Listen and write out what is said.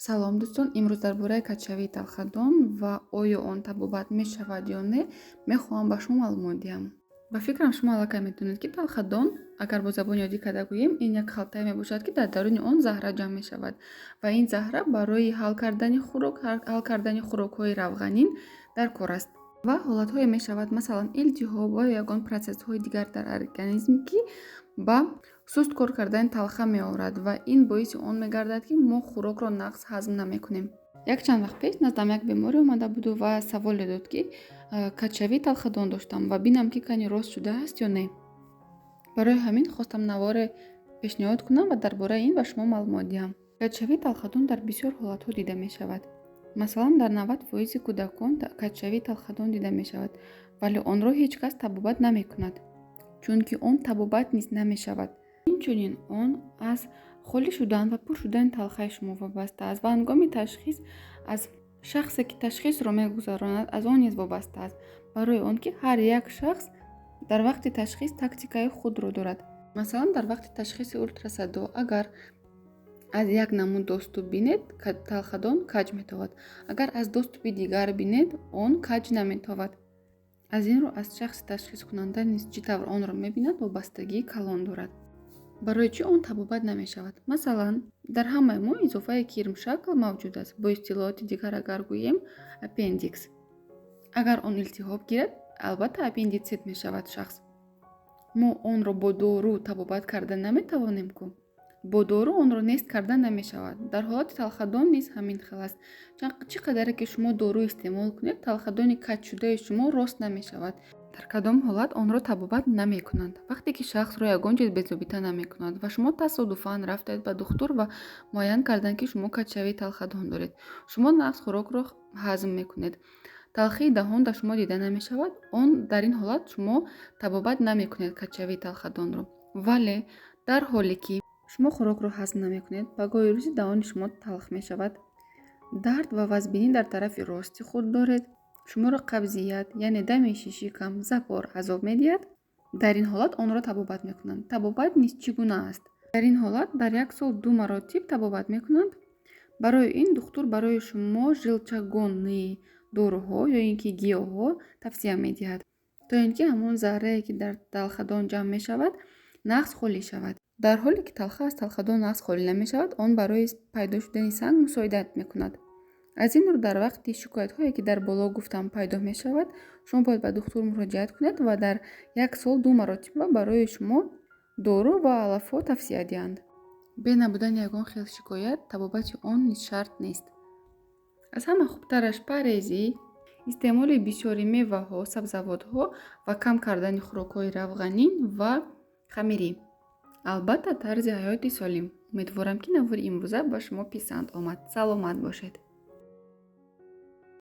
Салом, дӯстон! Имрӯз дар бораи каҷшавии талхадон ва оё он табобат мешавад ё не, мехоҳам ба шумо маълумот диҳам. Ба фикрам, шумо аллакай медонед, ки талхадон, агар бо забони оддӣ карда гӯем, ин як халтае мебошад, ки дар даруни он заҳра ҷамъ мешавад ва ин заҳра барои ҳал кардани хӯрок, ҳал кардани хӯрокҳои равғанин дар кор аст. Ва ҳолатҳое мешавад, масалан, илтиҳоб ва ё ягон процессҳои дигар дар организм, ки ба суст кор кардани талха меорад ва ин боиси он мегардад, ки мо хӯрокро нағз ҳазм намекунем. Якчанд вақт пеш наздам як беморе омада буду ва саволе дод, ки каҷшавии талхадон доштам ва бинам, ки кани рост шудааст ё не. Барои ҳамин хостам наворе пешниҳод кунам ва дар бораи ин ба шумо маълумот диҳам. Каҷшавии талхадон дар бисёр ҳолатҳо дида мешавад. Масалан, дар 90% кӯдакон каҷшавии талхадон дида мешавад, вале онро ҳеҷ кас табобат намекунад, чунки он табобат низ намешавад. Инчунин он аз холӣ шудан ва пур шудани талхаи шумо вобаста аст ва ҳангоми ташхис аз шахсе, ки ташхисро мегузаронад, аз он низ вобаста аст, барои он ки ҳар як шахс дар вақти ташхис тактикаи худро дорад. Масалан, дар вақти ташхиси ултрасадо агар аз як намуд доступ бинед, талхадон каҷ метовад, агар аз доступи дигар бинед, он каҷ наметовад. Аз ин рӯ аз шахси ташхискунанда низ, чӣ тавр онро мебинад, вобастагии калон дорад. Барои чӣ он табобат намешавад? Масалан, дар ҳамаи мо изофаи кирмшакл мавҷуд аст, бо истилоҳоти дигар агар гӯем, аппендикс. Агар он илтиҳоб гирад, албатта, аппендитсит мешавад шахс. Мо онро бо дору табобат карда наметавонем ку, бо дору онро нест карда намешавад. Дар ҳолати талхадон низ ҳамин хел аст. Чӣ қадаре ки шумо дору истеъмол кунед, талхадони каҷшудаи шумо рост намешавад. Дар кадом ҳолат онро табобат намекунанд? Вақте ки шахсро ягон чиз безобита намекунад ва шумо тасодуфан рафтед ба духтур ва муайян карданд, ки шумо каҷшавии талхадон доред, шумо нағз хӯрокро ҳазм мекунед, талхии даҳон дар шумо дида намешавад, он дар ин ҳолат шумо табобат намекунед каҷшавии талхадонро. Вале дар ҳоле ки шумо хӯрокро ҳазм намекунед, ба гоҳи рӯзи даҳони шумо талх мешавад, дард ва вазбинӣ дар тарафи рости худ доред, шуморо қабзият, яъне дами шикам, запор азоб медиҳад, дар ин ҳолат онро табобат мекунанд. Табобат низ чӣ гуна аст? Дар ин ҳолат дар як сол ду маротиб табобат мекунанд. Барои ин духтур барои шумо желчегонные доруҳо ё ин ки гиёҳҳо тавсия медиҳад, то ин ки ҳамон заҳрае, ки дар талхадон ҷамъ мешавад, нағз холӣ шавад. Дар ҳоле ки талха аз талхадон нағз холӣ намешавад, он барои пайдо шудани санг мусоидат мекунад. Аз ин рӯ дар вақти шикоятҳое, ки дар боло гуфтам, пайдо мешавад, шумо бояд ба духтур муроҷиат кунед ва дар як сол ду маротиба барои шумо дору ва алафҳо тавсия диҳанд. Бе набудани ягон хел шикоят табобати он низ шарт нест. Аз ҳама хубтараш парҳезӣ, истеъмоли бисёри меваҳо, сабзавотҳо ва кам кардани хӯрокҳои равғанин ва хамирӣ, албатта, тарзи ҳаёти солим. Умедворам, ки навори имрӯза ба шумо писанд омад. Саломат бошед.